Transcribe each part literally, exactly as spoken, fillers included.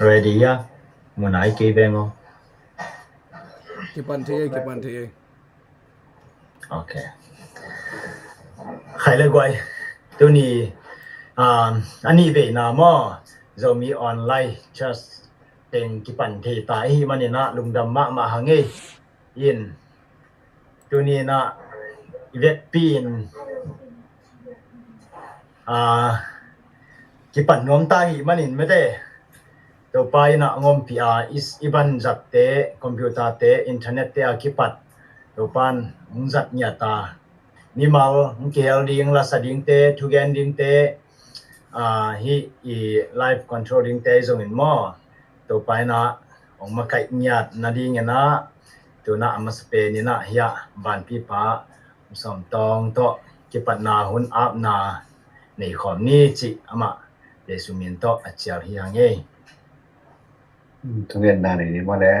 Ready ya? Munai kei veng o. Kipan thei, kipan thei. Ok. Khai le guai. Tuni, um, a nih veina maw, Zomi Online Church teng kipan thei ta i hih manin ah lungdam mahmah hang ei. In, tuni in ah i vekpi in, ah, kipan nuam ta hih manin mete. Topa in ah hong ompih a, i, i vanzatte, computer te, internet te a kipat Topa in hong zat ngiat a, mimal hong kihel ding, lasa dingte, thugen dingte, ah, hih i live control dingte zongin maw, Topa in ah hong makaih ngiat nadingin ah, tu in ah a masa pen in ah hiah vanpipa Sawmtawng tawh kipatna hun apna nei khawm ni cih amah Jesu min tawh a cial hi hang ei. Thungetna nei ni maw le.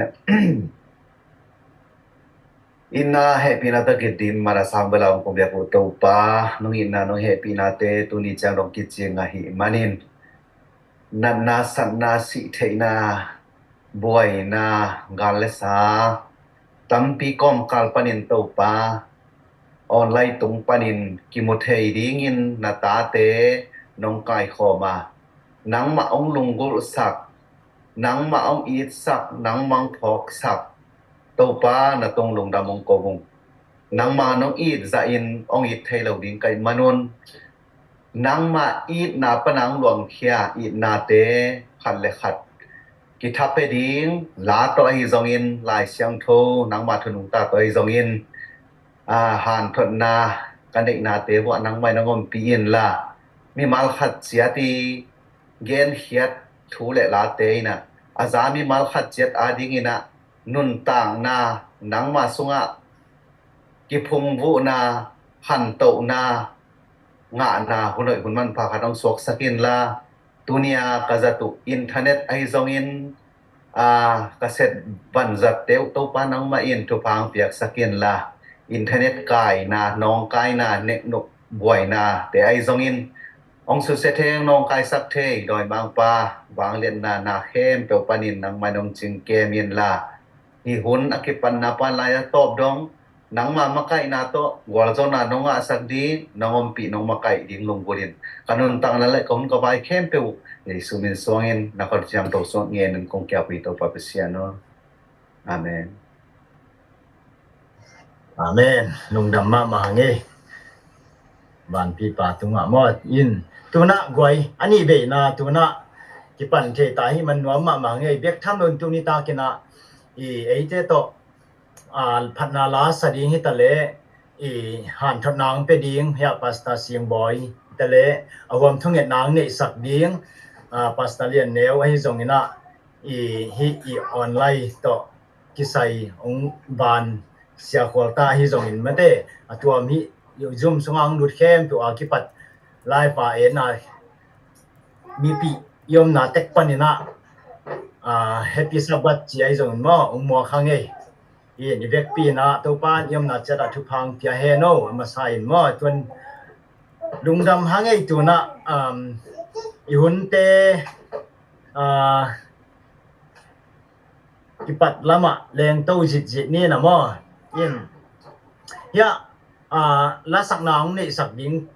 Itna hehpihna tawh kidim man a sang bel a hong kong biak uh Topa, nong itna nong hehpihnate tuni ciang dong kicing ahih manin, natna, satna, sih theihna, buaina, gal le sa tampi kawmkal panin Topa, online tung panin kimu thei dingin na tate nong kaikhawm a, nangmah hong lunggulhsak, nangmah hong itsak, nangmah hong phawksak Topa, na tung lungdam hong ko ung. Nangmah nong it zahin hong it thei lo ding ka hih manun, nangmah itna pan a hong luangkhia itnate khat le khat kitha pia ding, la tawh ahi zongin, Lai Siangtho nangmah thu nungta tawh ahi zongin, a, hanthotna ka neihnate vuah nangmah in hong ompih inla, mimal khat ciat i genkhiat thu le late in ah a za mimal khat ciat adingin ah nuntakna, nangmah sungah kiphungvuhna, khantohna, ngahna hun hoih hun manpha khat hong suaksak inla, tuni a ka zat uh internet ahi zongin, a, ka set vanzatte uh Topa nangmah in thupha hong piaksak inla, internet kaina, nawngkaina, neknop buainate ahi zongin hong susia thei, hong nawngkaisak thei dawimangpa, vangliatna na khempeuh panin nangmah in hong cingkem inla, hih hun a kipatna pan lai a tawp dong nangmah makaihna tawh gualzawhna nong ngahsak ding, nong ompih nong makaih ding lunggulhin ka nuntakna le ka hun ka vai khempeuh uh Jesu min suangin na khut siangtho sungah ngenin kong kiap uh hi Topa Pasian aw. Amen. Amen. Lungdam mahmah hang ei. Vanpipa tungah maw, in, tu in ah guai, a nih veina tu in ah kipan thei ta hi man nuam mahmah hang ei. Bek tham lo in tuni takin ah i eite tawh, a, phatna la sa ding hi ta leh, i hanthotna hong pia ding hi a Pastor Singbawi hi ta leh, a huam thungetna hong neihsak ding, a, Pastor Lian Neu ahi zongin ah, i, hih i online tawh kisai hong van siakhual ta ahi zongin mate, a tuam hih Zoom sungah hong lut khempeuh a kipat live a en a mipi i omna tek panin ah, a, Happy Sabbath ci ahi zongin maw, hong muak hang ei. In, i vekpi in ah Topa in i omna ciat ah thupha hong pia hen aw, a masa in maw, tuan lungdam hang ei tu in ah, um, i hunte, a, kipat lamah lengto zitzit ni na maw. In, hiah, a, lasakna hong neihsak ding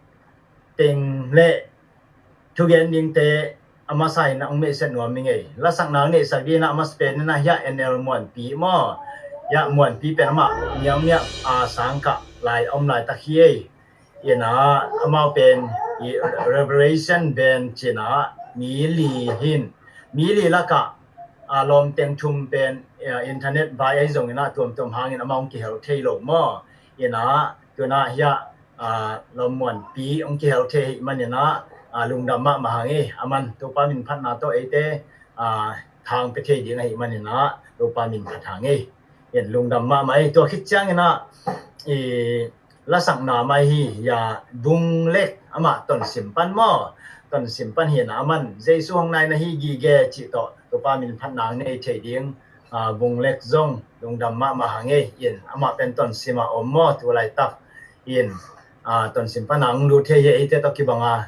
teng le thugen dingte a masa in hong neihsak nuam ing ei. Lasakna hong neihsak ding in ah a masa pen in ah hiah N L Muanpi maw. Hiah Muanpi pen amah Miangmiah, a, sangkah lai om laitak hi ei. In ah amau pen i Revelation Band ci in ah mi li hi in, mi li lakah, a, lawmteng thum pen, a, internet vai ahi zongin ah tuamtuam hangin amau hong kihel thei lo maw. In ah tu in ah hiah, a, Lawm Muanpi hong kihel thei ahih manin ah, a, lungdam mahmah hang ei. Aman Topa min phatna tawh eite, a, tha hong pia thei ding ahih manin ah Topa min phat hang ei. In, lungdam mahmah ei. Tua khit ciangin ah i lasakna mah hi a, Vung Lek amah Tonsim pan maw, Tonsim pan hi in ah aman Jesu hong nai na hi gige cih tawh Topa min phatna hong nei thei ding, a, Vung Lek zong lungdam mahmah hang ei. In, amah pen Tonsim ah om maw tu laitak. In, a, Tonsim pan a hong lut thei hi a, eite tawh kibang a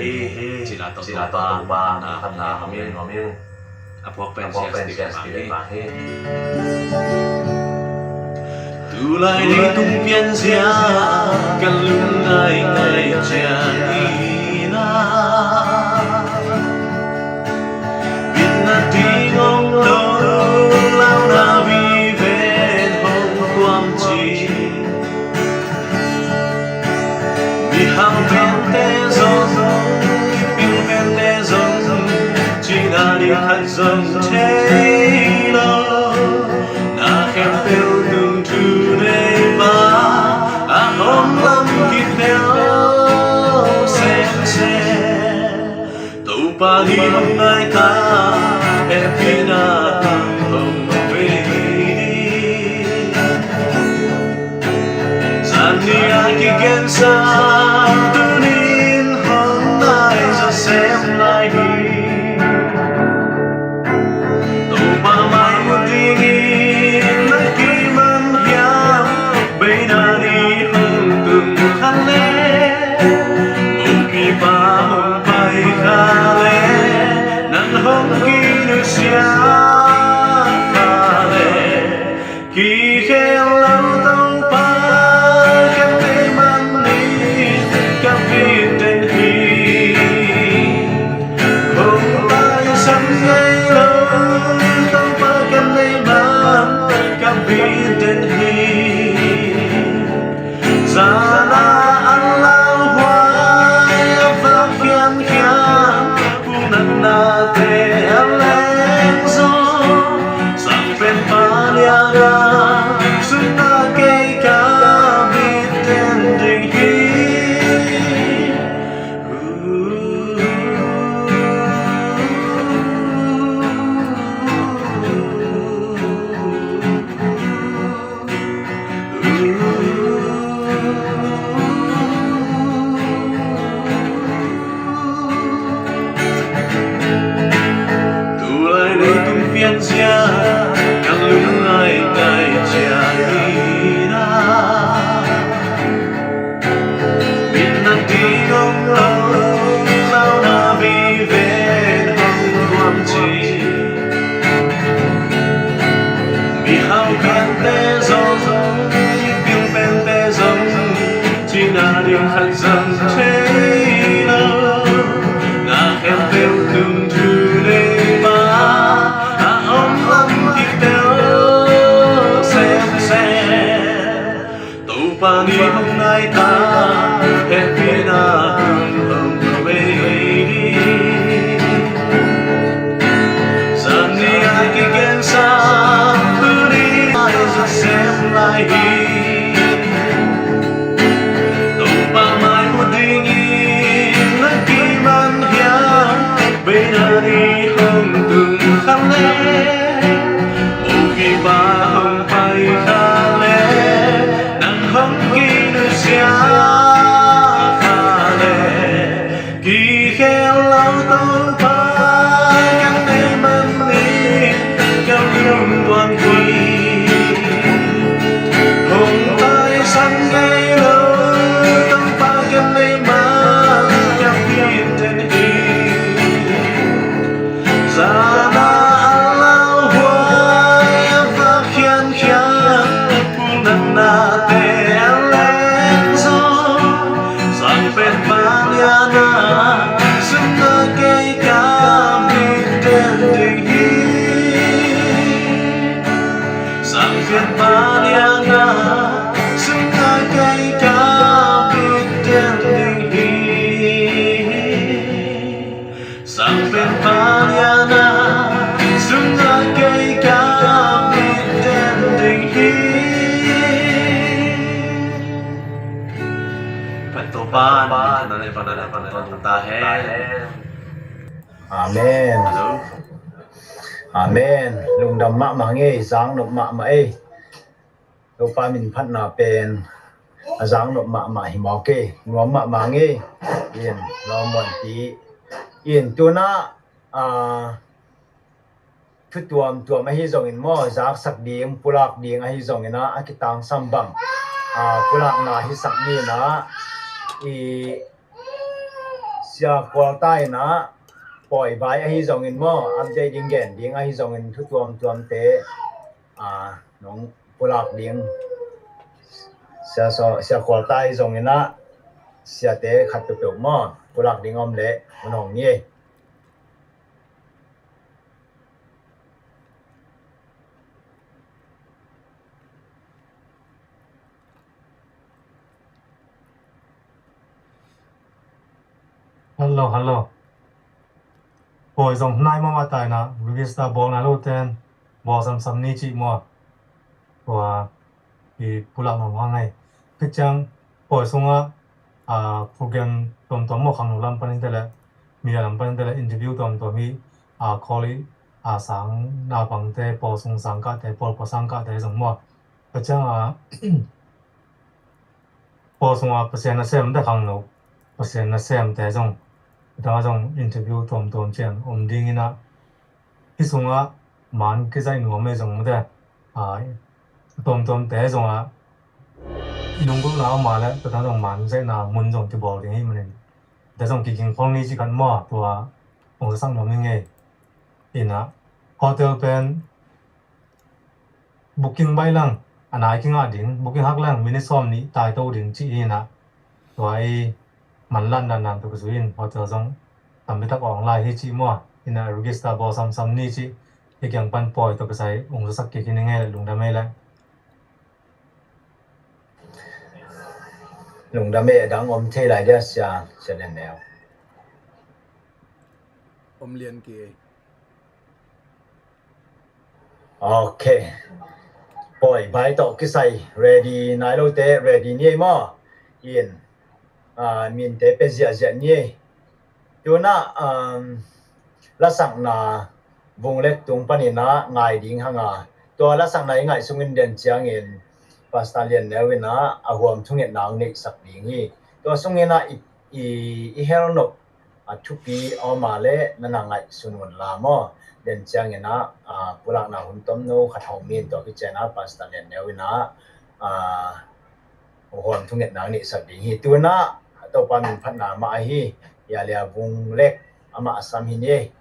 hi. Cina tawh Topa khatna hong in, hong in. A phuak pen sias ti pen hi. Tulai leitung pianzia ka lungngaingai ciang in a, bitna ding om lo, launa viven hong tuam ci. Mihau pente zong, mipil pente zong, cina ding khat zong thei lo. Na khempeuh tungthu nei pa, a om lam kipia semsem. Topa ni hong nai ta, hehpihna hong vei ni. Zan ni a kigensa, tuni-in hong nai zaw sem lai hi. Topa mai mu dingin na kiman hiam, beina ni hong tung kha leh, mupipa hong pai kha leh, nang hong kinusia kha leh, kikhel lo Topa, ka tei man ni ka vit den hi. Hong taisan ngei lo Topa, ka tei man ka vit den hi. Zan a an lauhuai, a vak khiankhian, punatnate a leng zaw, sang pen pa liana, sungah kei ka vit den ding hi. Tulai leitung pianzia ka lungngaingai ciang in a, bitna ding om lo, launa viven hong tuam ci. Mihau pente zong, mipil pente zong, cina ding khat zong thei lo. Na khempeuh tungthu nei pa, a om lam kipia semsem. Topa ni hong nai ta, hehpihna hong vei ni. Zan ni a kigensa, tuni-in nai zaw sem lai hi. Topa mai mu dingin na kiman hiam, beina ni hong tung kha leh, mupipa hong pai kha leh, nang hong kinusia kha leh, kikhel lo Topa, ka tei man ni ka lungtuang hi. Hong taisan Tangpen paliana sungah kei ka mit den ding hi. Pan Topa, na le pan na le pan Topa ta hen. Amen. Hello. Amen. Lungdam mahmah ngei, zang nop mahmah ei. Topa min phatna pen a zang nop mahmah hi mawk ei, nuam mahmah ngei. In lawm muanpi in tunah, ah, thu tuamtuam ahi zongin maw, zaksak ding, pulak ding ahi zongin ah, a kitangsam bang, ah, pulakna hisak ni in ah, i Sia Khualta in ah, pawi bai ahi zongin maw, update ding gen ding ahi zongin thu tuamtuamte, ah, nong pulak ding. Sia, so, Sia Khualta ahi zongin ah, siate khat peuhpeuh maw, pulak ding om leh, hong ni ei. Hello, hello. Pawi zong nai mahmah ta in ah, register bawl nai lote in bawl samsam ni ci maw. Tua i pulak nuam hang ei. Khit ciang pawi sungah, ah, program tuamtuam maw, khangno lam panin te le, media lam panin te le, interview tuamtuam hi, ah, call i, ah, sang naupangte, pawi sung sangkahte, pawi paw sangkahte zong maw. Tua ciang, ah, pawi sungah Pasian nasemte, khangno Pasian nasemte zong, tua zong interview tuamtuam ciang om ding in ah, hih sungah man kizaih nuam ei zong mate, ah, tuamtuamte zongah i lunggulhna om a le, tua zong man zaihna mun zong kibawl ding hi manin, tua zong kiging khol ni ci khat maw, tua hong zasak nuam hi ngei. In ah, hotel pen booking baih lang, a nai kingah ding, booking hak lang, minute sawm nih taito ding ci in ah, tua i manlan dandan tawh kizui in, hotel zong tampi tak awng lai hi ci maw. In ah register bawl samsam ni ci, i kiang pan pawi tawh kisai hong zasak kik hi ning ei le, lungdam ei le. Lungdam ei, a dang om thei lai dia, Sia, Sia Lian Neu. Om lian kei. Ok. Pawi bai tawh kisai ready nai lote ready ni ei maw. In, ah, minte pia ziahziah ni ei. Tunah, um, lasakna vunglek tung panin ah ngai ding hang a. Tua lasakna i ngaih sungin den ciangin Pastor Lian Neu in ah a huam thungetna hong neihsak ding hi. Tua sungin ah i, i, i hel nop a thupi a om a le na na ngaihsun un la maw. Den ciangin ah, ah, pulakna hun tomno khat hong min, tua khit ciang ah Pastor Lian Neu in ah, ah, huam thungetna hong neihsak ding hi. Tunah Topa min phatna amah ahi Yalia Vung Lek amah a sam hi ni.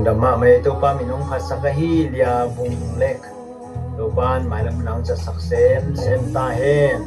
Lungdam mahmah ei, Topa min hong phatsak ahi Lia Bung Lek, Topa in mailam nang zatsak semsem ta hen.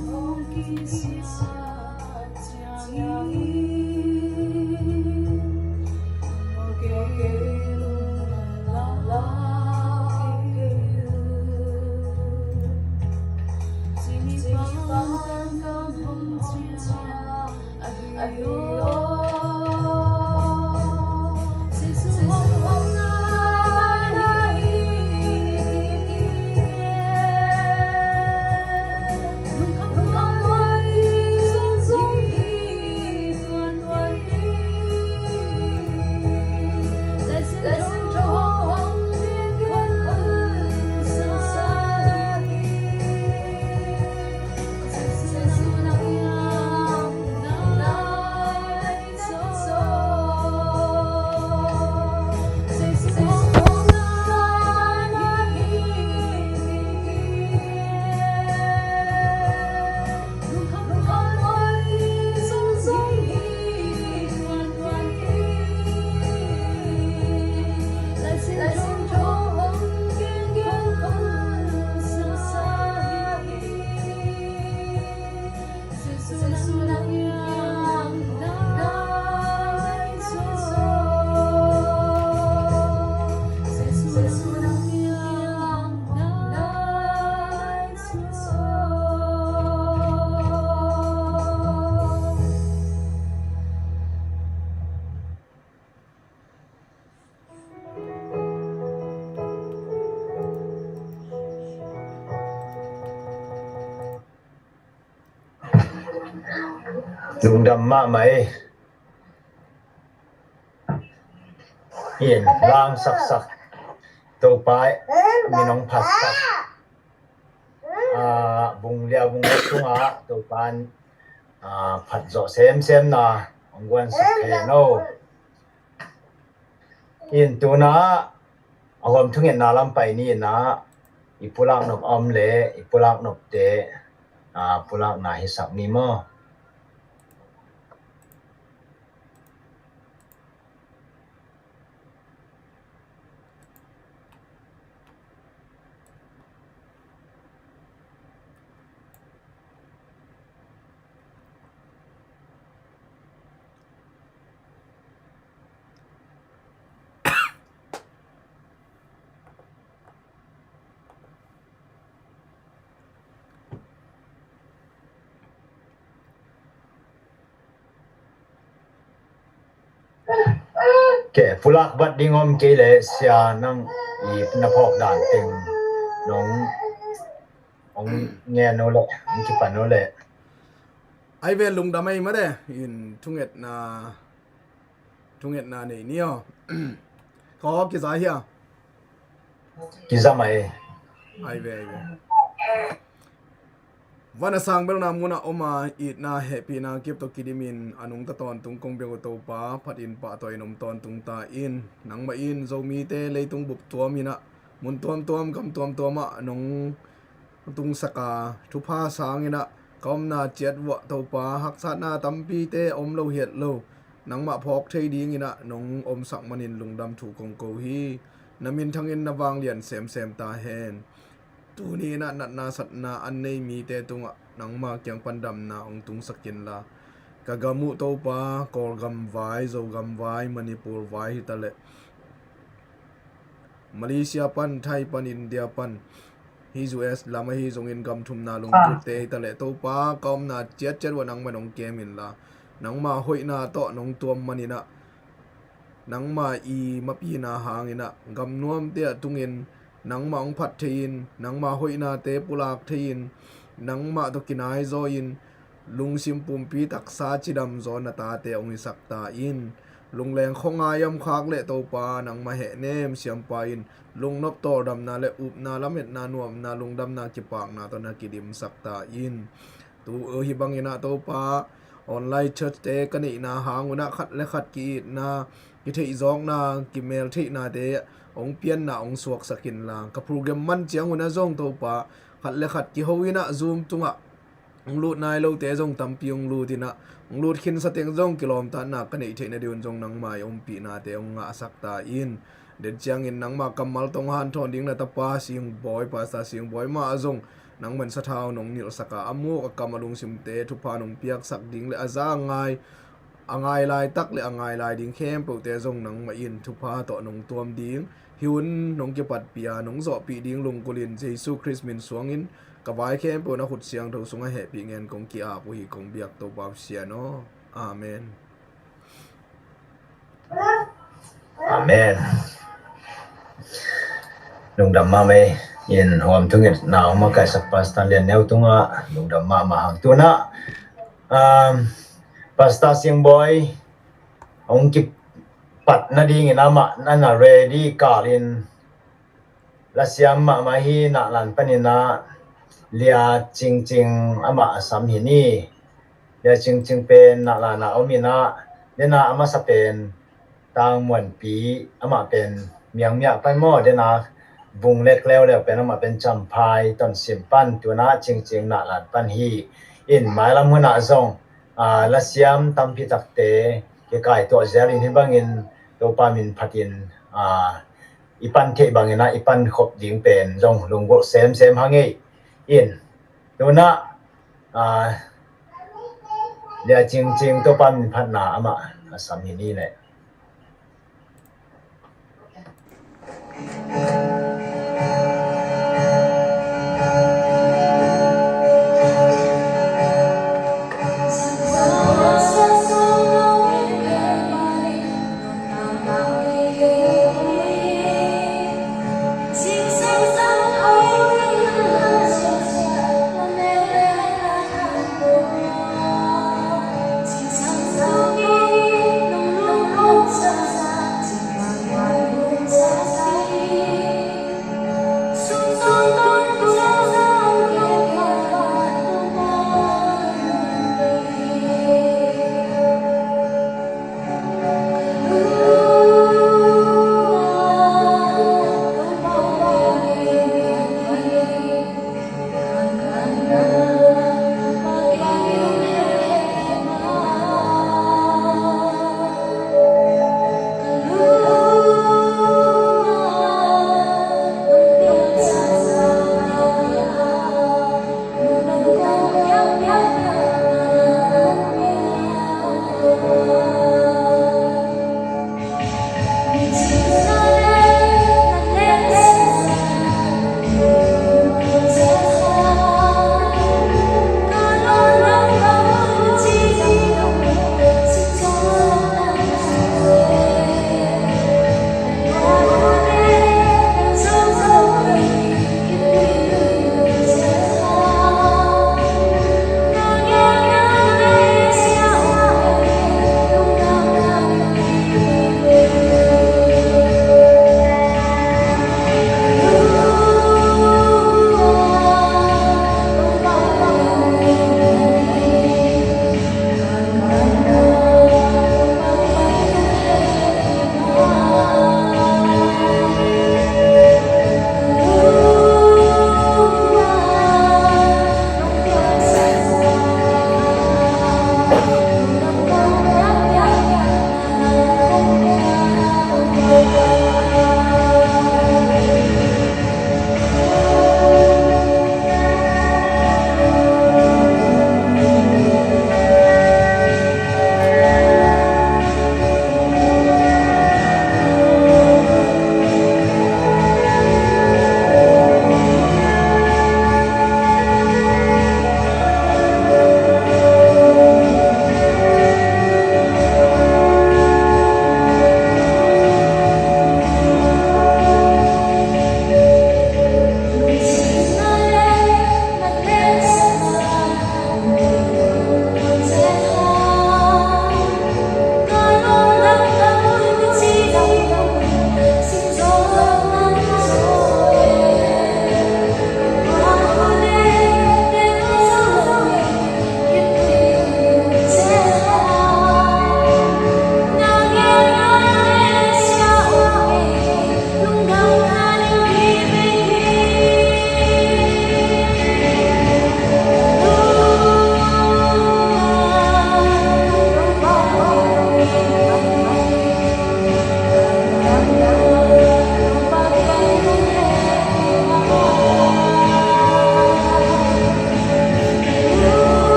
Lungdam mahmah ei. In langsaksak Topa min hong phatsak, ah, Bung Lia Bung Lek tungah Topa in, ah, phat zawh semsem na hong guansak thei hen aw. In tu-in ah a huam thungetna lam pai ni in ah, i pulak nop a om leh i pulak nopte, aa, pulakna hisak ni maw? Ke pulak bat ding om kei leh sia, nang i na phawk dan teng nong, hong ngen uh leh hong kipan uh leh. Ai ve, lungdam ei mate, in thungetna, thungetna nei ni aw. Khaw kiza hia? Kiza mai. Ai ve, ai ve. Van a sang belna munah om a, itna hehpihna kip tawh kidimin a nungta tawntung kong biak uh Topa, phatin pahtawi in om tawntung ta in. Nangmah in Zomite leitung bup tuam in ah, mun tuamtuam gam tuamtuam ah nong tungsak a, thupha sang in ah ka omna ciat uah Topa, haksatna tampite om lo hiat lo, nangmah phawk thei dingin ah nong omsak manin lungdam thu kong ko hi. Na minthangin na vanglian semsem ta hen. Tuni in ah natna satna an nei mite tungah nangma kiang pan damna hong tungsak inla, ka gam uh Topa, Kawlgam vai, Zogam vai, Manipur vai hi ta leh, Malaysia pan, Thai pan, India pan, hih U S lam ahi zongin gam thumna lungtutte hi ta leh Topa, ka omna ciatciat uah nangman hong kem inla, nangma hoihna tawh nong tuam manin ah, nangma i mapina hangin ah gam nuamte ah tungin nangmah hong phat thei-in, nangma hoihnate pulak thei-in, nangmah tawh kinaizaw-in, lungsim pumpi taksa cidamzaw na tate hong hisak ta in. Lungleng khuangai a om khak leh Topa, nangmah hehnem siampa in lungnop tawldamna le upna, lametna, nuamna, lungdamna, kipakna tawh na kidimsak ta in. Tu, uh, hih bangin ah Topa, online church-te ka neihna hang un ah khat le khat ki-itna, kitheihzawkna, kimeltheihnate hong pianna hong suaksak inla, ka program man ciangun ah zong Topa, khat le khat kiho in ah Zoom tungah hong lut nai lote zong tampi hong lut in ah, hong lut khinsa teng zong kilawmtatna ka neih theih nading un zong nangma i ompihnate hong ngahsak ta in. Den ciangin nangmah kammal tawh hong hanthawn ding na tapa Singbawi, Pastor Singbawi mah a zong nangman sathau nong nilhsak a, a muk a kam a lungsimte thupha nong piaksak ding le a za a ngai, a ngai laitak le a ngai lai ding khempeuhte zong nangmah in thupha tawh nong tuam ding, hih hun nong kipatpih a nong zawhpih ding lungkulhin Jesu Khrist min suangin ka vai khempeuh na khut siangtho sungah hehpih ngen kong ki-ap uh hi, kong biak Topa Pasian aw. Amen. Amen. Lungdam mahmah ei. In huam thunget na hong makaihsak Pastor Lian Neu tungah lungdam mahmah hang. Tu-in ah, um, Pastor Singbawi hong kipat nadingin amah na na ready kalin lasiam mahmah hi. Nahlan panin ah Lia Cingcing amah a sam hi ni. Lia Cingcing pen Nahlan ah om in ah, den a a masa pen Tang Muanpi, amah pen Miangmiah pan maw, den a Vung Lek leuleu pen amah pen Champhai Tonsim pan, tu-in ah Cingcing Nahlan pan hi. In mailam hun ah zong, aa, lasiam tampi takte kikaituah zel in, hih bangin Topa min phatin, aa, i pan theih bangin ah i pan khop ding pen zong lunggulh semsem hang ei. In tu-in ah, aa, Lia Cingcing Topa min phatna amah a sam hi ni leh.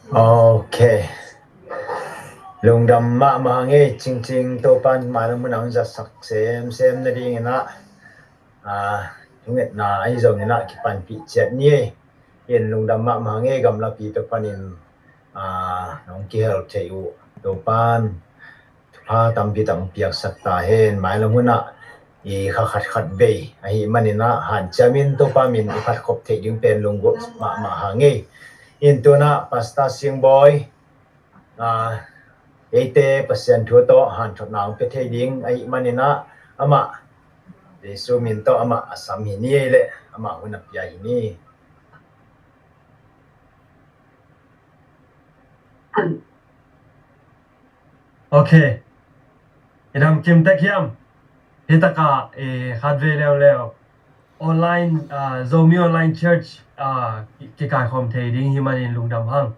Ok. Lungdam mahmah hang ei, cingcing Topan mailam hun ang zatsak semsem nadingin ah, ah, thungetna ahi zongin ah kipanpih ciat ni ei. In lungdam mahmah hang ei, gamlapi pek panin ah, nong kihel thei uh Topan thupha tampi tak piaksak ta hen. Mailam hun ah i kha khat khat bei ahih manin ah hanciamin Topa min i phatkhop theih ding pen lunggulh mahmah hang ei. In tu-in ah Pastor Singbawi, ah, eite Pasian thu tawh hanthotna hong pia thei ding ahih manin ah amah Jesu min tawh amah a sam hi ni ei leh amah hun a pia hi ni. Ok. I dam kim tek hiam? Hi takah, eh, khatvei leuleu online, ah, Zomi Online Church, ah, ki-, kikaikhawm thei ding hi manin lungdam hang.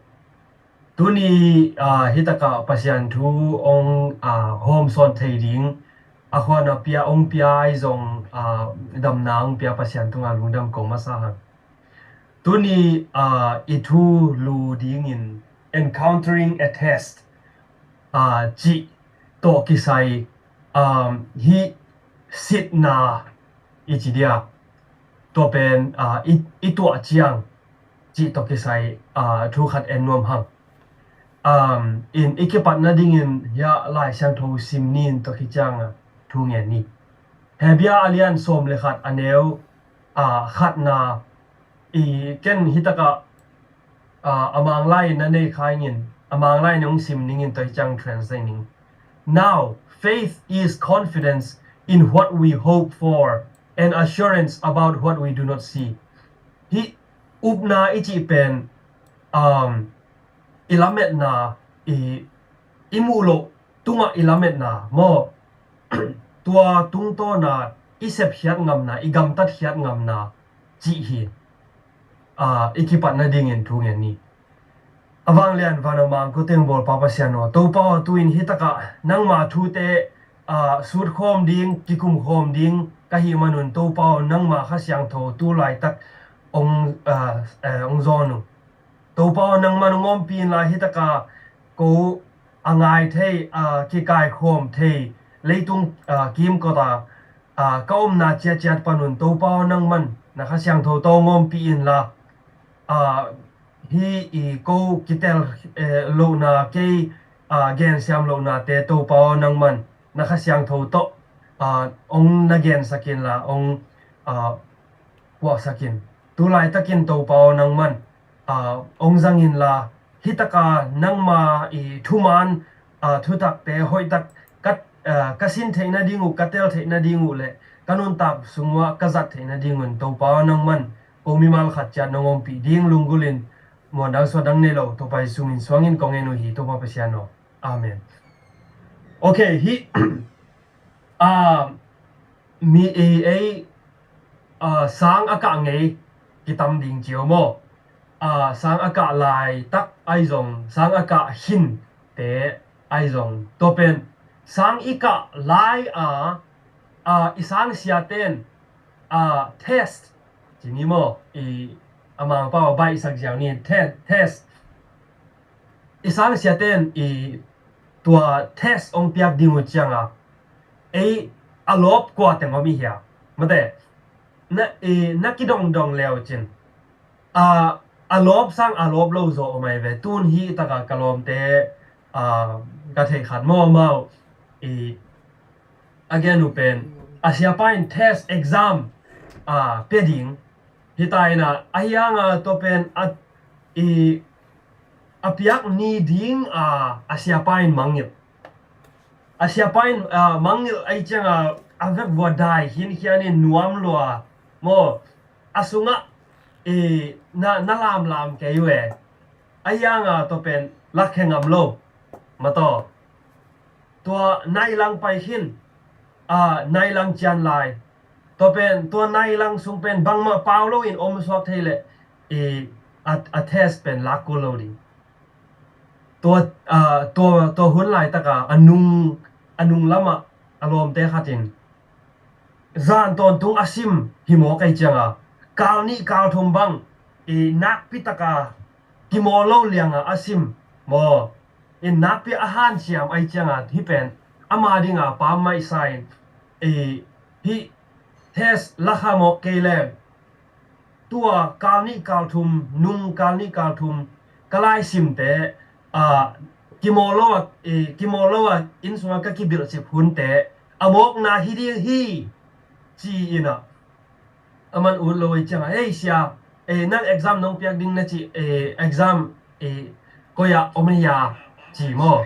Tuni, ah, hi takah Pasian thu hong, ah, hawmsawn thei ding, a khuan a pia hong pia ahi zong, ah, damna hong pia Pasian tungah lungdam ko masa hang. Tuni, ah, i thulu dingin Encountering a Test, ah, cih tawh kisai, um, hih sitna i ci dia, tua pen, ah, i, i tuah ciang cih tawh kisai, ah, thu khat en nuam hang. Um, in i kipat nadingin hiah Lai Siangtho sim ni in tua khit ciangah thu ngen ni. Hebru a lian sawm le khat a neu, ah, khatna, i ken hi takah, ah, a Manglai na nei kha ing in, a Manglai na hong sim ning in tua hi ciang translate ning. Now, faith is confidence in what we hope for and assurance about what we do not see. Hih upna i cih pen, um, i lametna, i, i muh loh tungah i lametna maw, tua tungtawna i sepkhiat ngamna, i gamtatkhiat ngamna cih hi. Ah, i kipat nadingin thu ngen ni. A vanglian van a mang ko teng bawlpa Pasian aw, Topa aw, tu-in hi takah nangma thute, ah, sutkhawm ding, kikumkhawm ding ka hih manun Topa aw, nangma Kha Siangtho tu laitak hong, ah, eh, hong zawn uh. Topa aw, nangman hong ompih inla hi takah ko a ngai thei, ah, kikaikhawm thei leitung, ah, kimkot ah, ah, ka omna ciatciat panun Topa aw, nangman na Kha Siangtho tawh hong ompih inla, ah, hih i ko kitel, eh, lohna, kei, ah, gensiam lohnate Topa aw, nangman na Kha Siangtho tawh, ah, hong na gensak inla, hong, ah, puahsak in. Tu laitakin Topa aw, nangman, ah, hong zang inla, hi taka nangma i thuman, ah, thutakte hoihtak ka, ah, ka sin theih nading uh, ka tel theih nading uh le ka nuntak sung uah ka zat theih nadingun Topa aw, nangman ko mimal khat ciat nong ompih ding lunggulhin muandang suandang nei lo Topa Jesu min suangin kong ngen uh hi, Topa Pasian aw. Amen. Ok, hih, ah, mi ei, ei, ah, sang a kah ngei kitam ding ci uh maw? Ah, sang a kah laitak ahi zong, sang a kah khinte ahi zong, tua pen sang i kah lai a, ah, i sangsiaten, ah, test ci ni maw? I a Mangpau a baihsak ziau ni, te-, test. I sangsiaten i tua test hong piak ding uh cianga, ei a lawp kua teng om i hia? Mate, na, i, na kidongdong leu cin. A, a lawp sang a lawp lo zaw om ai ve. Tun hi taka ka lawmte, a, ka theih khat maw, amau i a gen uh pen, a siapa in test exam, a, pia ding hi ta ina, ahi hanga tua pen a, i, a piak ni ding, a, a siapa in mangngilh. A siapa in, a, mangngilh ahi cianga a vekvua dai khinkhian in nuam lua maw, a sungah, i, na, na lamlam kei uh e. Ahi hanga tua pen lakkhe ngam lo. Mataw, tua nailang pai khin, a, nailang cian lai. Tua pen, tua nailang sung pen bangmah pau loin om suak thei leh, i, a, a test pen lak kul lo ding. Tua, a, tua, tua hun laitaka a nung, a nung lamah a lawmte khatin zan tawntung a sim hi mawk ahi cianga, kal nih kal thum bang i nakpi taka kimawl lo lianga a sim maw. I nakpi a hanciam ai cianga hih pen ama dinga pammaih sa in i hih test lakha mawk kei leng tua kal nih kal thum, nung kal nih kal thum ka laisimte a kimawl lo a i kimawl lo a inn sunga ka kibilhcip hunte a mawkna hi ding hi ci inah a man ut lo i cianga, "Hei sia, eh, nang exam nong piak ding na ci, eh, exam eh, koi ah om hia?" ci maw.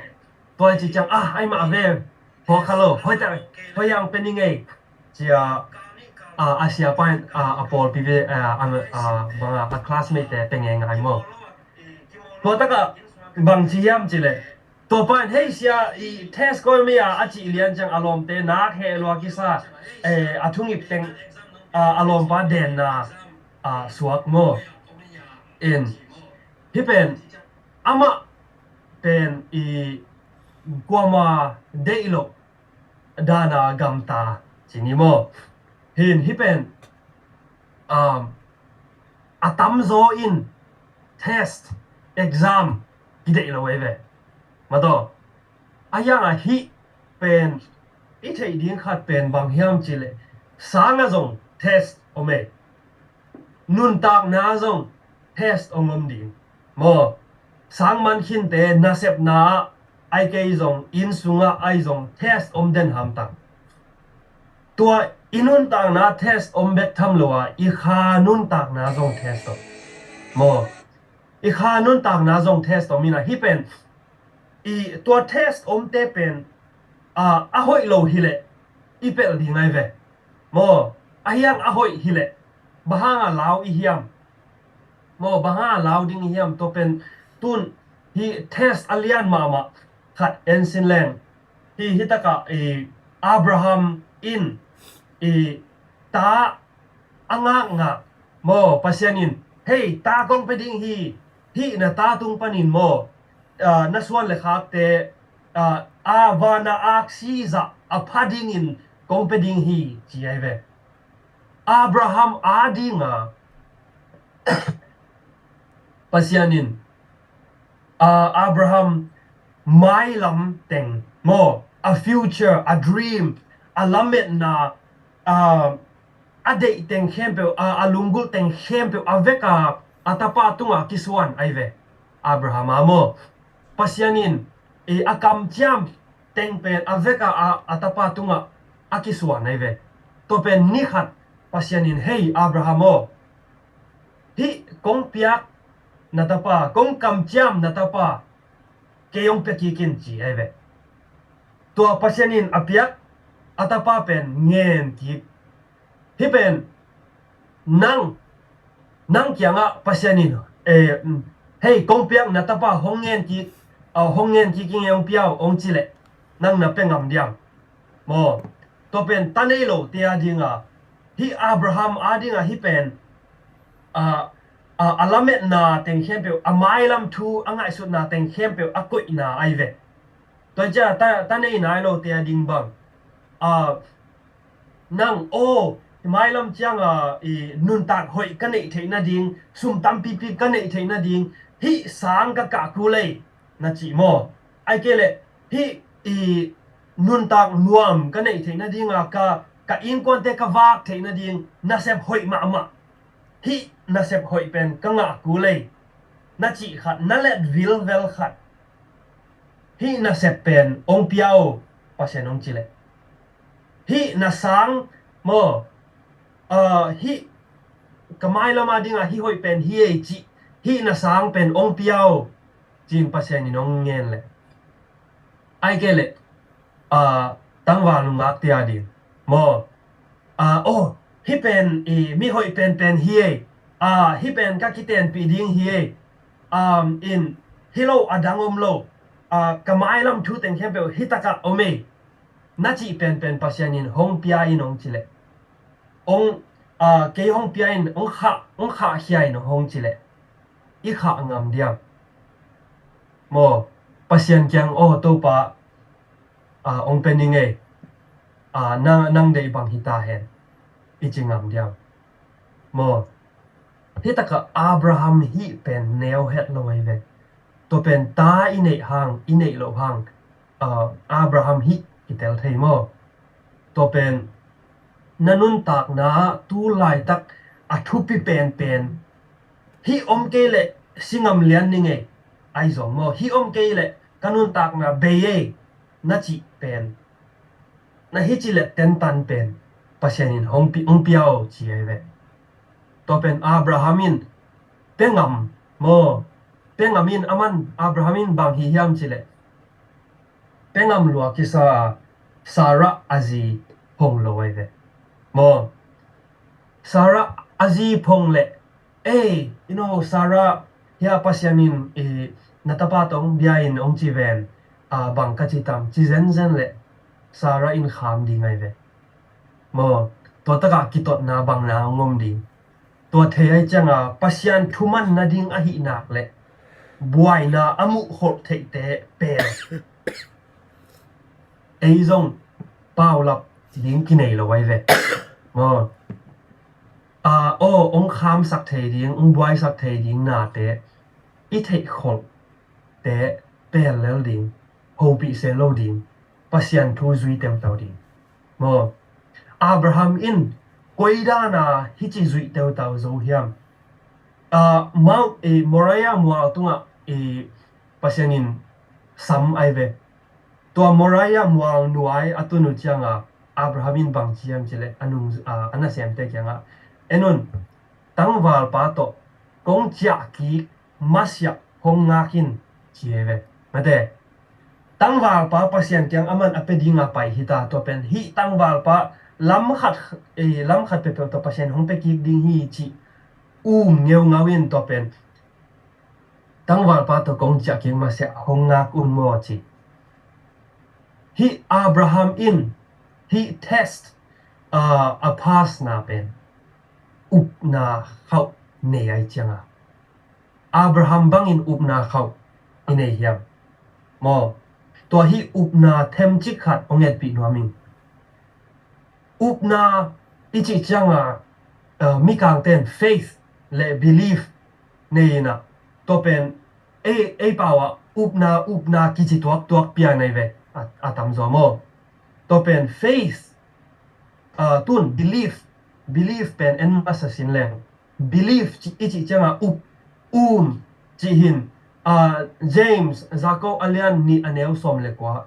Tua i ci ciang, "Ah, ai mah ve, hua kha lo, hoi ta, hoi ang pe ni ngei," cia a, a sia pain a, a pawlpi ve a, a, a, banga a classmate te pe ngei ngai maw. Tua taka bang ci hiam ci le tua pain, "Hei sia, i test koi mei a," a cih lian ciang a lawmte nak heh lua kisa, eh, a thungip teng a, a lawmpa denna a suak maw. In hih pen amah pen i kuama deih loh dana gamta ci ni maw. Hin hih pen um, a tamzaw in test, exam kideih lo ei ve. Mataw, a hianga hih pen i theih ding khat pen bang hiam ci le, sanga zong test om ei, nuntakna zong test om om ding maw. Sang man khinte nasepna ah ai kei zong inn sungah ai zong test om den hamtang. Tua i nuntakna test om bek tham lo a i kha nuntakna zong test om maw. I kha nuntakna zong test om ina hih pen i tua test omte pen a, a hoih lo hileh i pelh ding ai ve maw. A hiang a hoih hileh bang hanga lau i hiam maw, bang hanga lau ding i hiam? Tua pen tun hih test a lian mahmah khat en sin leng. Hih, hih takah i Abraham in i ta a ngakngak maw, Pasian in, "Hei, ta kong pe ding hi, hih na ta tung panin maw, ah, na suan le khakte ah, a vana aksi zah a pha dingin kong pe ding hi," ci ai ve. Abraham a dinga Pasian in, ah, Abraham mailam teng maw, a future, a dream, a lametna, ah, a deih teng khempeuh, a, a lunggulh teng khempeuh a veka a tapa tungah kisuan ai ve. Abraham a maw, Pasian in i a kamciam teng pen a veka a, a tapa tungah a kisuan ai ve. Tua pen ni khat Pasian in, "Hei Abraham aw, hih kong piak na tapa, kong kamciam na tapa kei hong pia kik in," ci ai ve. Tua Pasian in a piak a tapa pen ngen kik. Hih pen nang, nang kiangah Pasian in, eh, "Hei, kong piak na tapa hong ngen kik, ah, hong ngen kik ing e, hong pia o," hong ci leh nang na pe ngam diam? Maw, tua pen ta nei lote a dinga, hih Abraham a dinga hih pen, ah, ah, a lametna teng khempeuh, a mailam thu a ngaihsutna teng khempeuh a koihna ai ve. Tua ciah ta, ta nei nai lote a ding bang, ah, nang aw, mailam cianga i nuntak hoih ka neih theih nading, sum tampipi ka neih theih nading hih sang ka kah kul ei, na cih maw? Ai kei leh hih i nuntak nuam ka neih theih nadinga ka, ka innkuante ka vak theih nading nasep hoih mahmah, hih nasep hoih pen ka ngah kul ei, na cih khat, na let vilvel khat, hih nasep pen hong pia o, Pasian hong ci leh. Hih na sang maw, ah, hih ka mailam a dinga hih hoih pen hi ei cih, hih na sang pen hong pia o, ci-in Pasian in hong ngen leh. Ai kei leh, ah, tangval nungakte a ding maw, ah, aw, hih pen i mi hoih penpen hi ei, ah, hih pen ka kitenpih ding hi ei, um, in, hi lo a dang om lo, ah, ka mailam thu teng khempeuh hih takah om ei, na cih penpen Pasian in hong pia in hong ci leh, hong, ah, kei hong pia in, hong khah, hong khahkhia in hong ci leh i khah ngam diam? Maw, Pasian kiang, "Aw Topa, ah, hong pe ning ei, ah, na, nang deih bang hi ta hen," i ci ngam diam? Maw, Hi takah Abraham hih pen neu het lo ahi ve. Tua pen ta i neih hang, i neih loh hang, ah, Abraham hih i tel thei maw? Tua pen na nuntakna ah tu laitak a thupi penpen, hih om kei leh si ngam lian ni ngei, ai zong maw, hih om kei leh ka nuntakna bei ei na cih pen, na hi ci leh tentan pen Pasian in hong pi, hong pia o ci ahi ve. Tua pen Abraham in pia ngam maw, pia ngam in aman Abraham in bang hi hiam ci leh, pia ngam lua kisa a Sarah a zi phong lo ahi ve maw. Sarah a zi phong leh, ei, you know, Sarah, hia Pasian in, eh, na tapa tawh bia in hong ci ven, ah, bang ka ci tam, ci zenzen leh Sarah in kham ding ahi ve maw. Tua takah kitotna bangna hong om ding. Tua thei ahi cianga Pasian thuman nading ahih nak leh buaina a muh kholh theihte pen ei zong paulap ding kinei lo ahi ve maw. Ah, aw, hong khamsak thei ding, hong buaisak thei ding nate i theih kholhte pelh lel ding, hopih se lo ding, Pasian thu zui teutau ding maw. Abraham in koi dana hih ci zuih teutau zo hiam? Ah, Mount, eh, Moriah mual tungah, eh, Pasian in sam ahi ve. Tua Moriah mual nuai a tun uh cianga Abraham in bang ci hiam ci leh a nung, ah, a nasemte kiangah, en un, tangvalpa tawh kong ciah kik masiah hong ngak in ci ahi ve. Mate, tangvalpa Pasian kiang aman a pia dinga pai hi ta, tua pen hih tangvalpa lam khat, eh, lam khat peuhpeuh tawh Pasian hong pia kik ding hi cih um ngeungau in tua pen tangvalpa tawh kong ciah kik masiah hong ngak un maw ci. Hih Abraham in hih test, ah, a pass na pen upna khauh nei ahi cianga Abraham bangin upna khauh i nei hiam maw? Tua hih upna themcik khat hong etpih nuam ing. Upna i cih cianga, ah, mikangten faith le belief nei inah, tua pen ei, ei pau ah upna, upna kici tuaktuak pia nei ve, a, a tamzaw maw? Tua pen faith, ah, tun belief, belief pen en masa sin leng. Belief ci, i cih cianga up, um, cih hin, ah, James, Jacob a lian nih a neu sawm le kua,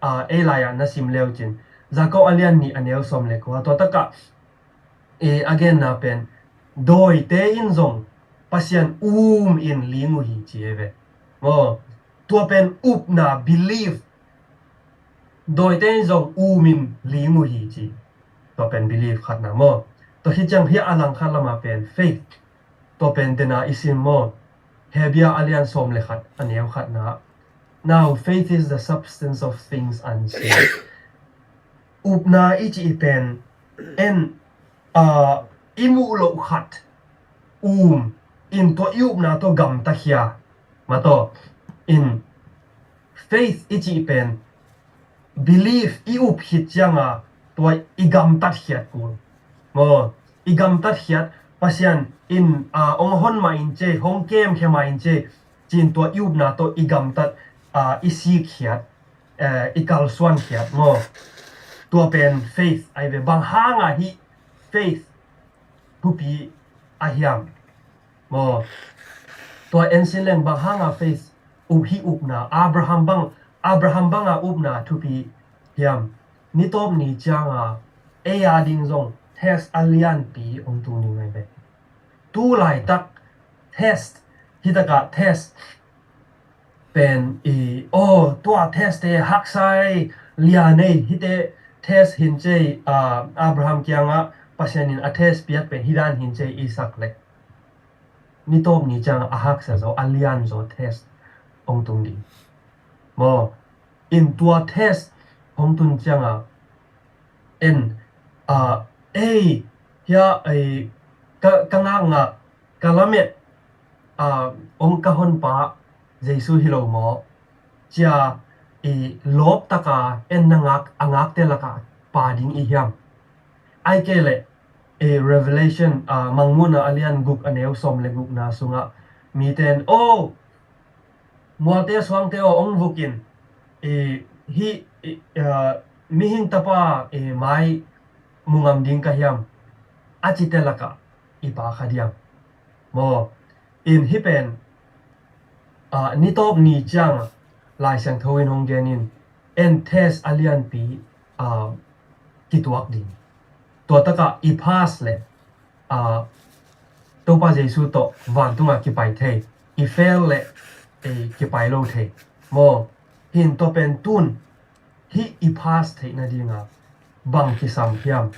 ah, ei lai-ah na sim leu cin. Jacob a lian nih a neu sawm le kua. Tua takah, eh, a genna pen, dawite in zong Pasian um in ling uh hi ci ei ve. Maw, tua pen upna belief. Dawite in zong um in ling uh hi ci. Tua pen belief khatna maw. Tua hi ciang hia a langkhat lama pen faith. Tua pen dena i sim maw. Hebia a lian sawm le khat a neu khatna. Now faith is the substance of things unseen. Upna i cih pen en, ah, i muh loh khat um in tua i upna tawh gamtakhia. Mataw in faith i cih pen belief i up khit cianga tua i gamtatkhiat kul. Maw, i gamtatkhiat Pasian in, ah, hong hon mah in cei, hong kemkhia mah in cei, cin tua i upna tawh i gamtat, ah, i sikkhiat, eh, i kalsuankhiat maw. Tua pen faith ahi ve. Bang hanga hih faith thupi a hiam maw? Tua en sin leng bang hanga faith up hih upna, Abraham bang, Abraham banga upna thupi hiam? Nitawp ni cianga ei a ding zong test a lianpi hong tung ding ahi ve. Tu laitak test, hi takah test pen i, aw, tua test te haksa ei, lian ei, hite test hin cei, ah, Abraham kiangah Pasian in a test piak pen hi dan hin cei i sak leh nitawp ni ciangah a haksa zaw, a lian zaw test hong tung ding. Maw, in tua test hong tun ciangah en, ah, ei, hia, ei, ka, ka ngakngak, ka lamet, ah, hong ka honpa Jesu hi lo maw? Cia i lawp taka en na ngak, a ngakte laka pa ding i hiam? Ai kei leh eh, Revelation, ah, Mangmuhna a lian guk a neu sawm le gukna sungah mite in, "Oh, mualte suangte aw, hong vukin, eh, hih, eh, ah, mihing tapa, eh, mai mu ngam ding ka hiam?" a cite lakah i Pa kha diam? Maw, in hih pen, ah, ni tawp ni ciang Lai Siangtho in hong gen in, en test a lianpi, ah, kituak ding. Tua takah i pass le, ah, Topa Jesu tawh vantungah kipai thei, i fail le, eh, kipai lo thei. Maw, hin tua pen tun, hih i pass theih nadinga bang kisam hiam?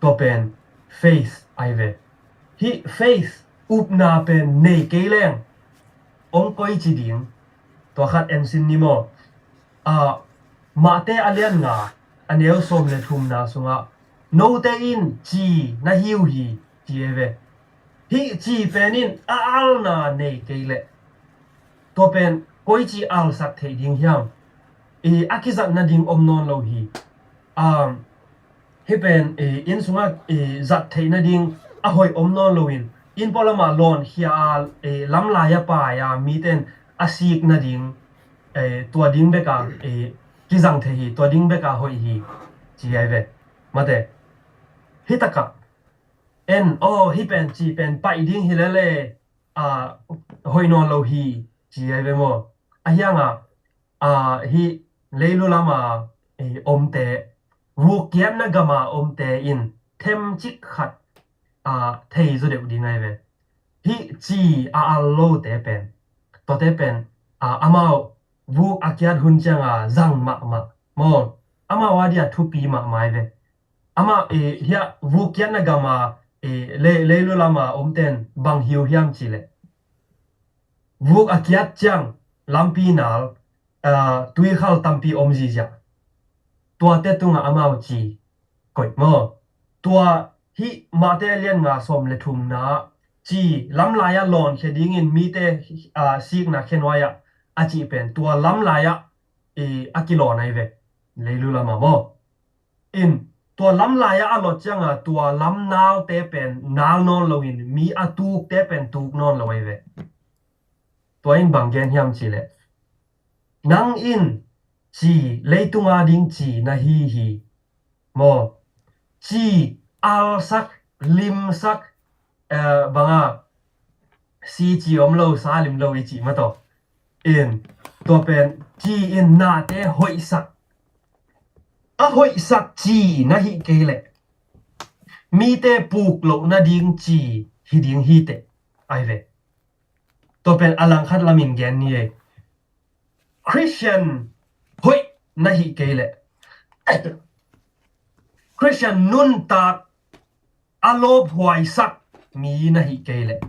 Tua pen faith ai ve. Hih faith, upna pen nei kei leng hong koici ding. Tua khat en sin ni maw. Ah, Mate a lian nga a neu sawm le thumna sungah, "Note in ci na hi uh hi," ci ai ve. Hih ci pen in a alna nei kei leh tua pen koici alsak theih ding hiam? I a kizat nading om nawn lo hi. Um, hih pen, eh, inn sungah, eh, zat theih nading a hoih om nawn loin, inn pualamah lawnkhia a, eh, lamlai a pai a mite in a sik nading, eh, tua ding beka, eh, kizang thei hi, tua ding beka hoih hi, ci ai ve. Mate, hih takah en, "Oh, hih pen ci pen paih ding hi lele, ah, hoih nawn lo hi," ci ai ve maw. A hiangah, ah, hih leilu lama, eh, omte, vuk kiatna gama omte in themcik khat, ah, thei zaw deuh ding ai ve. Hih ci a al lote pen, tuate pen, ah, amau vuk a kiat hun cianga zang mahmah maw, amau a dia thupi mahmah ai ve. Amah, eh, hiah vuk kiatna gama, eh, le-, leilu lama omten bang hi uh hiam cih leh, vuk a kiat ciang lampi nal, ah, tuikhal tampi om ziahziah. Tuate tungah amau ci koih maw. Tua hih Mate a lian nga sawm le thumna ci lamlai-ah lawnkhia dingin mite, ah, sikna khe nuai-ah a cih pen tua lamlai-ah, eh, a kilawn ai ve. Leilu lama maw. In, tua lamlai-ah a lot cianga tua lam nalte pen nal nawn loin mi a tukte pen tuk nawn lo ai ve. Tua in bang gen hiam cih leh, nang in ci, leitung a ding ci na hi hi. Maw, ci alsak, limsak, eh, banga, si ci om lo, sa lim lo i cih mah tawh. In, tua pen ci in nate hoihsak, a hoihsak ci na hih kei leh mite puk loh nading ci hi ding hi teh ai ve. Tua pen a langkhat lamin gen ni ei. Christian hoih na hih kei leh, Christian nuntak a lawphuaisak mi na hih kei leh,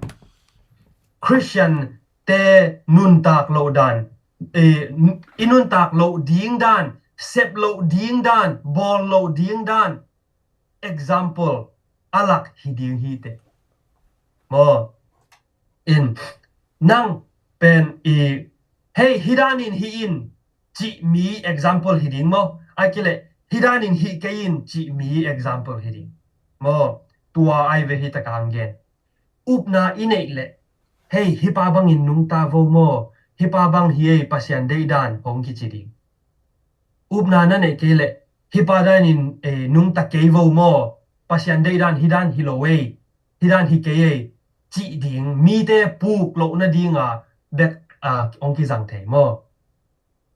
Christian te nuntak loh dan, eh, i nuntak loh ding dan, sep loh ding dan, bawl loh ding dan, example a lak hi ding hi teh. Maw, in, nang pen i, hei, hi danin hi in cih mi example hi ding maw. A kile, hi danin hi kei in cih mi example hi ding. Maw, tua ai ve hi takang gen. Upna i neih leh, hei, hi pa bangin nungta vo maw, hi pa bang hi ei, Pasian deih dan hong kici ding. Upna na neih kei leh, hi pa danin, eh, nungta kei vo maw, Pasian deih dan hi dan hi lo ei, hi dan hi kei ei, cih ding, mite puk loh nadinga bek, ah, hong kizang thei maw.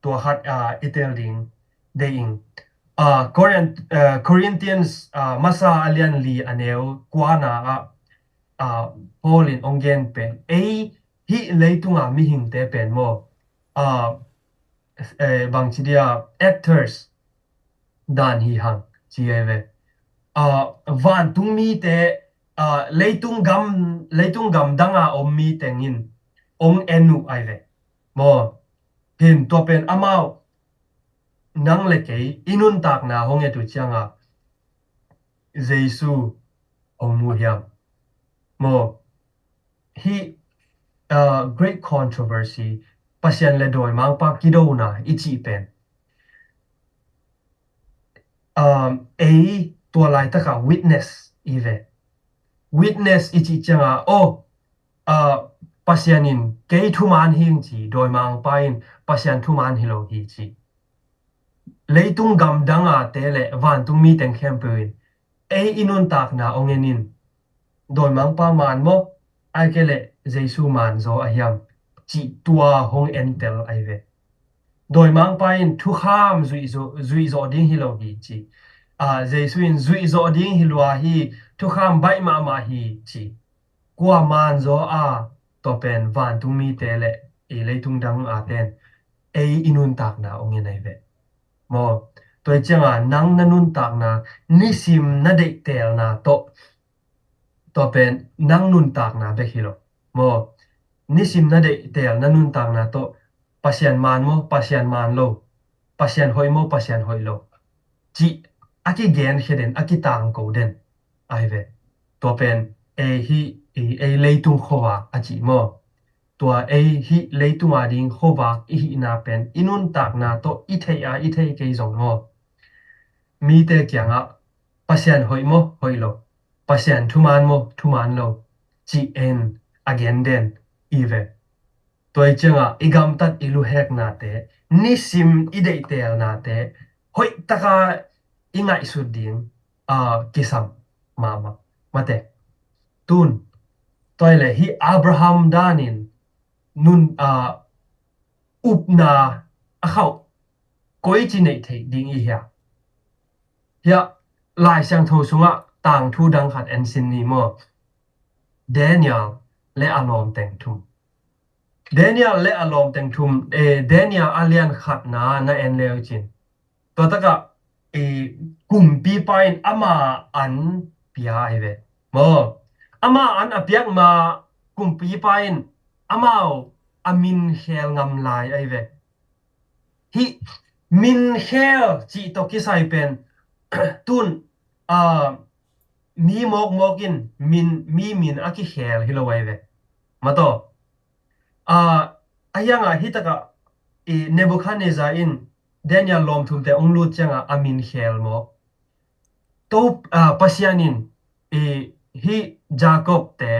Tua khat, ah, i tel ding deih ing. Ah, Corinth-, ah, Corinthians, ah, masa a lian li a neu kuana ah, ah, Paul in hong gen pen, ei, hih leitunga mihingte pen maw, ah, eh, bangci dia, actors dan hi hang, ci ai ve. Ah, vantung mite, ah, leitung gam, leitung gam danga om mi tengin hong en uh ai ve. Maw, hin tua pen amau, nang le kei i nuntakna hong et uh cianga Jesu hong mu hiam? Maw, hih, ah, great controversy, Pasian le dawimangpa kidona i cih pen, um, ei tua laitaka witness i ve. witness i cih cianga, oh, ah, Pasian in kei thuman hi ing ci, dawimangpa in Pasian thuman hi lo hi ci. Leitung gamdang a te le vantung mi teng khempeuh in ei i nuntakna hong en in, dawimangpa man maw, ai ke le Jesu man zaw a hiam cih tua hong entel ai ve. Dawimangpa in thukham zuih zawh, zuih zawh ding hi lo hi ci. Ah, Jesu in zuih zawh ding hi lua hi, thukham baih mahmah hi ci. Kua man zaw a, tua pen vantung mite le i leitung dang a ten ei i nuntakna hong en ai ve. Maw, tua hi cianga nang na nuntakna, nisim na deihtelna tawh, tua pen nang nuntakna bek hi lo. Maw, nisim na deihtel na nuntakna tawh Pasian man maw, Pasian man lo, Pasian hoih maw, Pasian hoih lo cih a kigenkhia den, a kitangko den ai ve. Tua pen ei hih, ei, ei leitung khuavak a cih maw. Tua ei hih leitung a ding khuavak i hihna pen i nuntakna tawh i theih a, i thei kei zong maw, mite kiangah Pasian hoih maw, hoih lo, Pasian thuman maw, thuman lo cih en a gen den i ve. Tua hi cianga i gamtat i luheknate, nisim i deihtelnate hoih taka i ngaihsut ding, ah, kisam mahmah mate. Tun, tua hi le hih Abraham danin nun, ah, upna a khauh koici neih theih ding i hia? Hiah Lai Siangtho sungah tangthu dang khat en sin ni maw. Daniel le a lawm teng thum. Daniel le a lawm teng thum, eh, Daniel a lian khatna na en leu cin, tua takah, eh, kumpipa in ama an pia ai ve. Maw, ama an a piak ma kumpipa in amau a min khel ngam lai ai ve. Hih min khel cih tawh kisai pen tun, ah, mi mawkmawk in min, mi min a kikhel hi lo ai ve. Mataw, ah, a hiangah hih takah i Nebuchadnezzar in Daniel lawm thumte hong lut ciangah a min khel maw. To, ah, Pasian in i hih Jacob te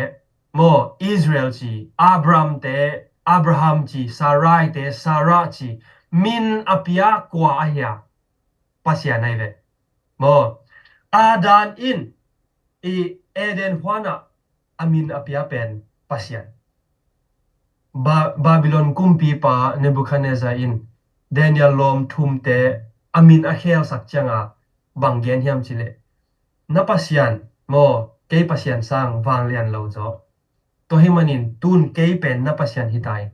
maw, Israel ci, Abram te, Abraham ci, Sarai te, Sarah ci, min a pia kua a hia? Pasian ai ve. Maw, Adam in i Eden huanah a min a pia pen Pasian. Ba-, Babylon kumpipa Nebuchadnezzar in Daniel lawm thumte a min a khelsak cianga bang gen hiam cileh, na Pasian maw, kei Pasian sang vanglian lo zaw. Tua hih manin tun kei pen na Pasian hi ta in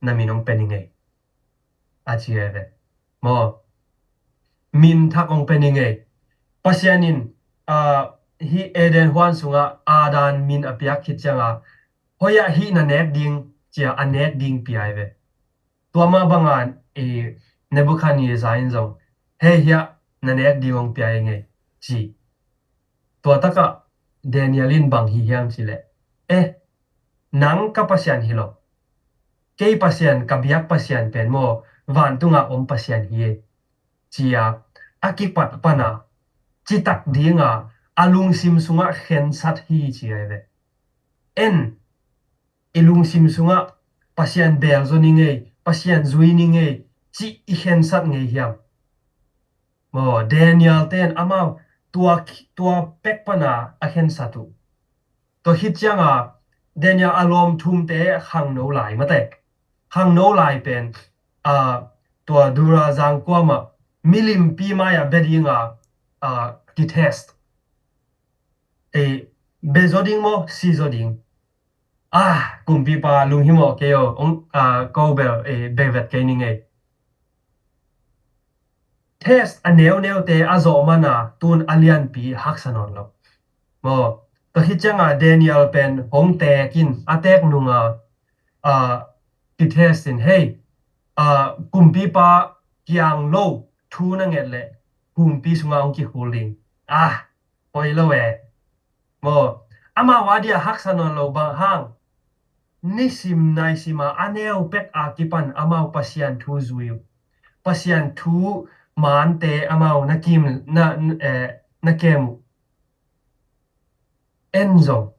na min hong pe ning ei, a ci ai ve. Maw, min thak hong pe ning ei. Pasian in, ah, hih Eden huan sungah Adam min a piak khit cianga, hoih ah hih na nek ding cia a nek ding pia ai ve. Tua mah banga i Nebuchadnezzar in zong, hei, hiah na nek ding hong pia ing ei ci. Tua takah Daniel in bang hi hiam cileh, eh, nang ka Pasian hi lo, kei Pasian, ka biak Pasian pen maw, vantungah om Pasian hi ei, cia a kipat pana citak dinga a lungsim sungah khensat hi ci ai ve. En, i lungsim sungah Pasian beel zaw ning ei, Pasian zui ning ei cih i khensat ngei hiam? Maw, Daniel ten amau tua, tua pek pana a khensat uh. Tua khit cianga Daniel a lawm thumte khangno lai mate. Khangno lai pen, ah, tua Dura zangkuamah milimpi mai-ah bia dinga, ah, kitest. Ei, bia zaw ding maw, si zaw ding? Ah, kumpipa lunghimawh kei aw, hong, ah, ko bel, eh, bia vet kei ning ei. Test a neuneute a zawh mana tun a lianpi haksa nawn lo. Maw, tua khit cianga Daniel pen hong teek in a teek nunga, ah, kitest in, hei, ah, kumpipa kiang lo thu na nget leh kumpi sunga hong kikhul ding. Ah, hoih lo e. Maw, amau a dia haksa nawn lo bang hang, nisim naisima a neu pek a kipan amau Pasian thu zui uh. Pasian thu mante amau na kim, na, eh, na kem uh. En zong,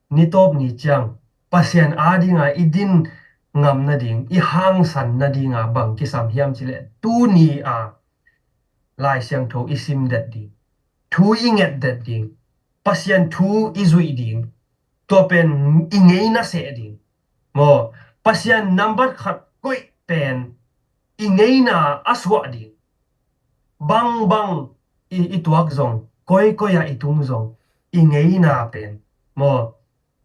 nitawp ni ciang Pasian adinga i din ngam nading, i hangsan nadinga bang kisam hiam cileh, tuni a Lai Siangtho i sim det ding, thu i nget det ding, Pasian thu i zuih ding, tua pen i ngeina seh ding. Maw, Pasian nambat khat koih pen i ngeina a suah ding. Bangbang i, i tuak zong, koikoi ah i tung zong, i ngeina pen. Maw,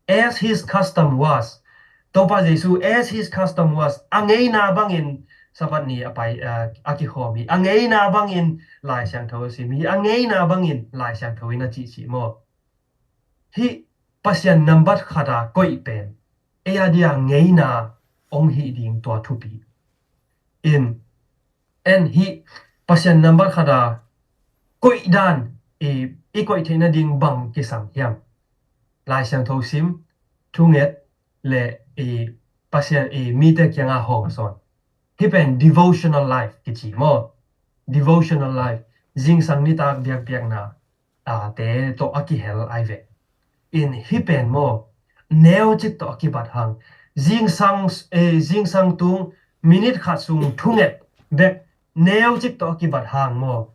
as his custom was. Topa Jesu, as his custom was. A ngeina bangin Sabbath ni a pai, a, a kikhawm hi. A ngeina bangin Lai Siangtho a sim hi. A ngeina bangin Lai Siangtho in a cihcih maw. Hih Pasian nambat khat a koih pen ei a dia ngeina ong hih ding tua thupi. In, en hih Pasian nambat khat a koih dan i, i koih theih nading bang kisam hiam? Lai Siangtho sim, thunget le i Pasian i mite kianga hawm sawn. Hih pen devotional life kici maw. Devotional life, zingsang nitak biakpiakna a te tawh a kihel ai ve. In hih pen maw, neucik tawh a kibat hang. Zingsang, eh, zingsang tung minit khat sung thunget bek neucik tawh a kibat hang maw.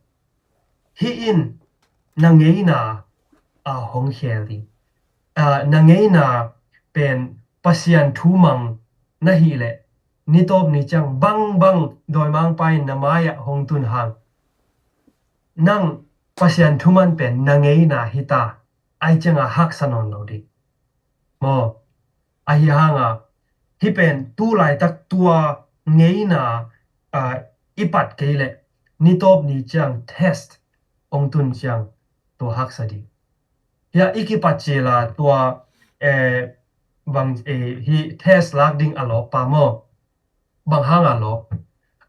Hih in na ngeina a hong khel ding. A, na ngeina pen Pasian thu mang na hih leh, nitawp ni ciang bangbang dawimangpa in na mai-ah hong tun hang. Nang Pasian thuman pen na ngeina hi ta, ai cianga haksa nawn lo ding. Maw, ahi hanga, hih pen tu laitak tua ngeina, a, i pat kei leh, nitawp ni ciang test ong tun ciang tua haksa ding. Hia i kipat cila tua, eh, bang, eh, hi test lak ding a lawp pa maw. Bang hang a lawp?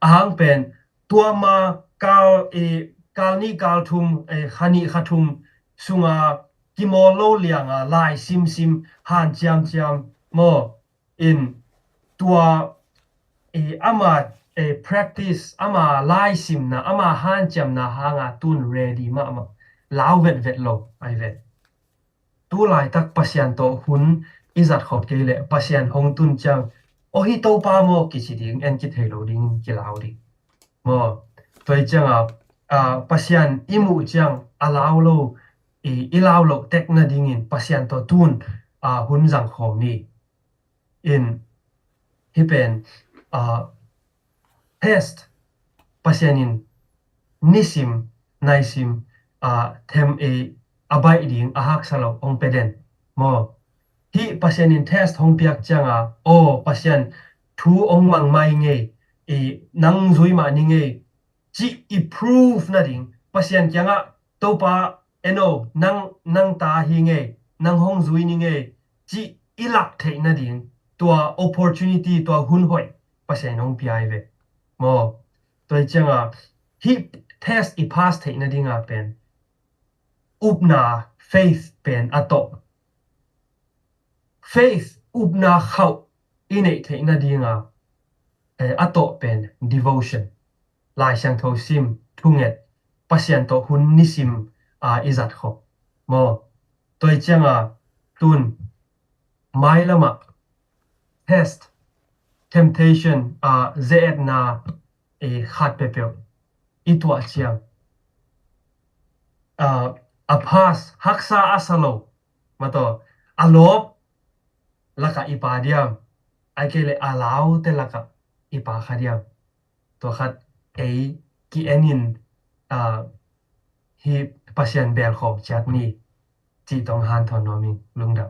A hang pen tua ma kal, eh, kal nih kal thum, eh, kha nih kha thum sunga kimawl lo lianga lai simsim han ciamciam maw. In tua, eh, ama, eh, practice, ama laisimna, ama hanciamna hanga tun ready mahmah. Lau vetvet lo ai vet. Tu laitak Pasian tawh hun i zat khop kei leh Pasian hong tun ciang, aw hi Topa maw kici ding, en kithei lo ding, kilau ding. Maw, tua i cianga, a, Pasian i muh ciang a lau lo, i, i lau lo tek nadingin Pasian tawh tun, a, hun zang khawm ni. In hih pen, a, test Pasian in nisim naisim, a, them, e, a baih ding a haksa lo hong pe den maw. Hih Pasian in test hong piak cianga, aw Pasian thu hong mang mai ngei, i, nang zui mah ni ngei, cih i prove nading, Pasian kiangah Topa, eno, nang, nang ta hi ngei, nang hong zui ni ngei, cih i lak theih nading, tua opportunity, tua hun hoih Pasian hong pia hi ve. Maw, tua hi cianga, hih test i pass theih nadinga pen, upna, faith pen a tawh. Faith, upna khauh i neih theih nadinga, eh, a tawh pen devotion. Lai Siangtho sim, thunget, Pasian tawh hun nisim, a, i zat khop. Maw, tua hi cianga, tun, mailamah, test, temptation, a, ze-etna, e, khat peuhpeuh i tuah ciang, a, a pass, haksa a sa lo, mataw, a lawp lakah i pa diam, ai kei le a laute lakah i pa kha diam. Tua khat ei ki-enin, a, hi Pasian belkhawm ciat ni, cih tawh hanthawn nuam ing. Lungdam.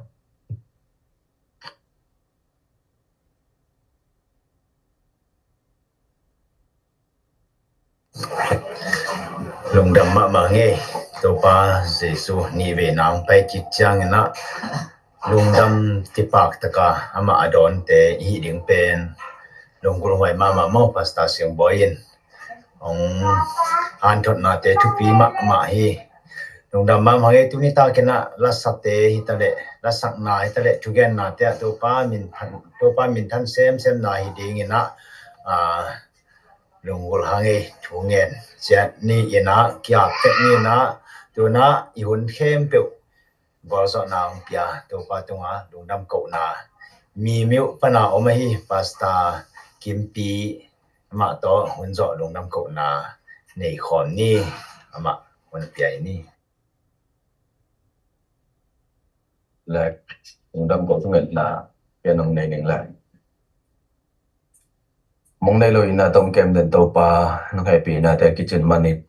Lungdam mahmah ngei. Topa Jesu nih vei nang pai kik ciangin ah lungdam tipak taka amah a dawnte i hih ding pen lunggulh huai mahmah maw, Pastor Siangbawi in hong hanthotnate thupi mahmah hi. Lungdam mahmah ngei. Tuni takin ah lasate hitaleh, lasakna hitaleh, thugennate ah Topa minthan, Topa minthan semsemna hi dingin ah, aa, lunggulh hang ei. Thungen ciat ni in ah, kiap tek ni in ah, tun ah i hun khempeuh gualzawhna hong pia Topa tungah lungdam kohna mi miuh pana om ahi Pastor Kimpi, amah tawh hun zawh lungdam kohna nei khawm ni. Amah hun pia hi ni. Lek, lungdam koh thungetna pia nong nei ning lek. Mong nei lo ina tong kem den Topa, nong hehpihna te kicin manin,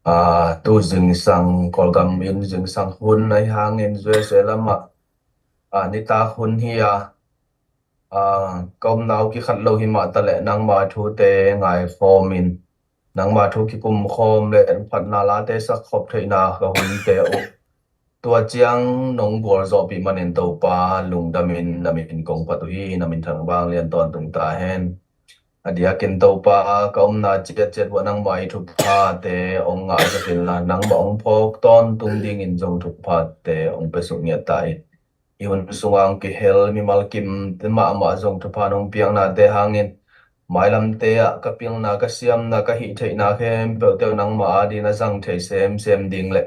a, tu zingsang Kawlgam in zingsang hun ahi hangin U S A lamah, a, nitak hun hi a, a, ka omna uh kikhat lo hi mah taleh nangma thute ngaikhawmin, nangma thu kikumkhawm le phatna late sakkhop theihna ka hunte uh tua ciang nong gualzawhpih manin Topa, lungdamin na min kong phat uh hi. Na min thang vang lian tawntung ta hen. A diakin Topa, ka omna ciatciat uah nangma i thuphate hong ngah zakin la, nangma hong phawk tawntung dingin zong thuphate hong pia suk ngiat ta in. I hun sungah hong kihel mimal kim mahmah zong thupha nong piaknate hangin mailamte ah ka pilna, ka siamna, ka hih theihna khempeuhte uh nangma adin a zang thei semsem ding le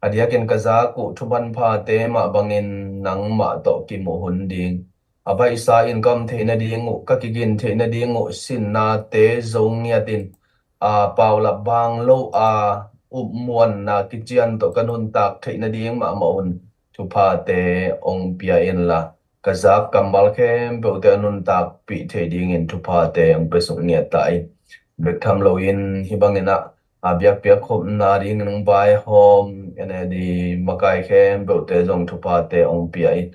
a diakin ka zak uh thuman phate mah bangin nangmah tawh kimuh hun ding, a baihsa in ka om theih nading uh, ka kigin theih nading uh sinnate zo ngiatin, a, paulap bang lo a, upmuanna kician tawh ka nuntak theih nading mahmah un thuphate hong pia inla, ka zak kammal khempeuhte a nuntakpih thei dingin thuphate hong pia suk ngiat ta in. Bek tham loin hih bangin ah, a, biakpiak khopna dingin hong vaihawm N A D makai khempeuhte zong thuphate hong pia in.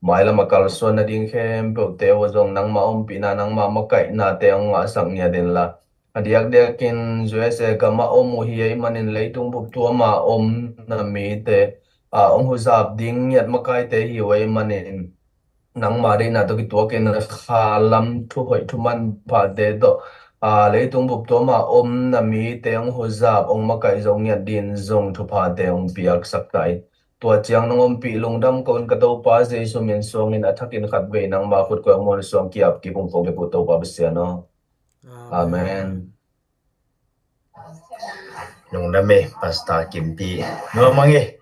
Mailam a kalsuan nading khempeuhte uh zong nangma ompihna, nangma makaihnate hong ngahsak ngiat inla, a diakdiakin U S A gamah om uh hi ei manin leitung bup tuama om na mite, a, hong huzap ding ngiat makaite hi uh ei manin nangma deihna tawh kituakin khalam thuhoih thuman phate tawh, a, leitung bup tuama om na mite hong huzap, hong makaih zo ngiat din zong thuphate hong piaksak ta in. Tua ciang nong ompih lungdam kohna ka Topa Jesu min suangin a thakin khatvei nangma khut kuak muan suang kiap kipung kong kipuk Topa Pasian aw. Amen. Lungdam e, Pastor Kimpi. Nuam ang e.